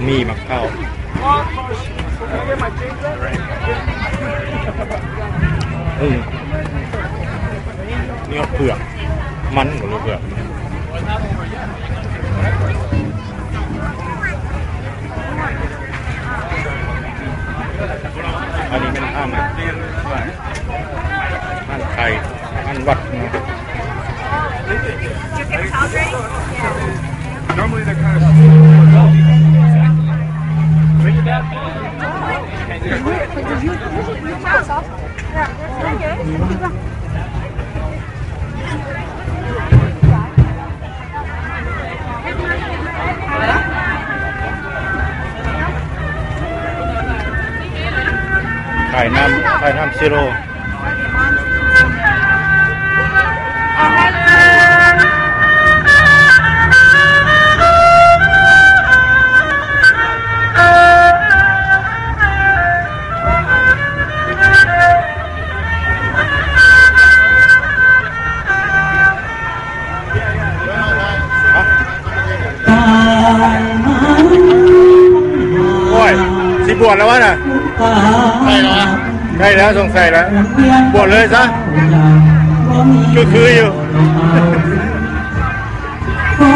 ມີໝາກພ້າວ ອືມ ມີເຜືອກ ມັນບໍ່ຮູ້ເຜືອກ. ອັນນີ້ແມ່ນຮ້ານ ຮ້ານໄຂ່ ຮ້ານວັດເນາະ. Normally they're kind ofຂາຍນ້ຳ ຂາຍນ້ຳຊີໂຣ. ໂອ້ຍ ຊິບວດແລ້ວວະນະ? ໃກ້ແລ້ວ ໃກ້ແລ້ວ ສົງໄສແລ້ວ ບວດເລີຍຊະ ຄືໆຢູ່. ຄ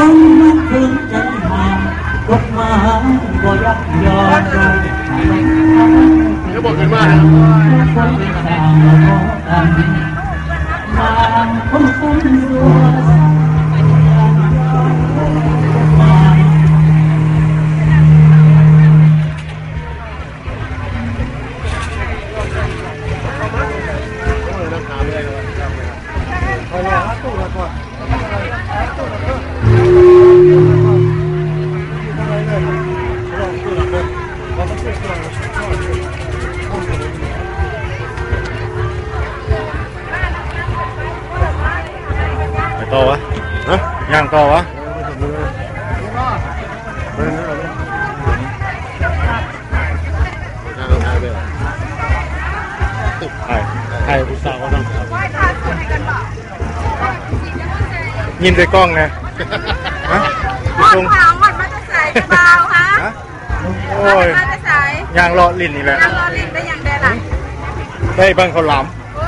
ືບໍ່ຂຶ້ນມານະ. ໄປຕໍ່ວະ? ຮະ? ຍ່າງຕໍ່ວະ? ຖ່າຍ ຖ່າຍຜູ້ສາວເນາະ. ຍິນໃສ່ກ້ອງແດ່. ຮະ? ຮອດມາ ຮອດມາແຕ່ໃສ ຜູ້ບ່າວ ຮະ? ຮະ? ໂອ້ຍ ຮອດມາແຕ່ໃສ? ຍ່າງເລາະຫຼິ້ນນີ້ແຫຼະ. ຍ່າງເລາະຫຼິ້ນໄດ້ຫຍັງແດ່ລະ? ໄດ້ບັ້ງເຂົ້າຫຼາມ. ໂອ້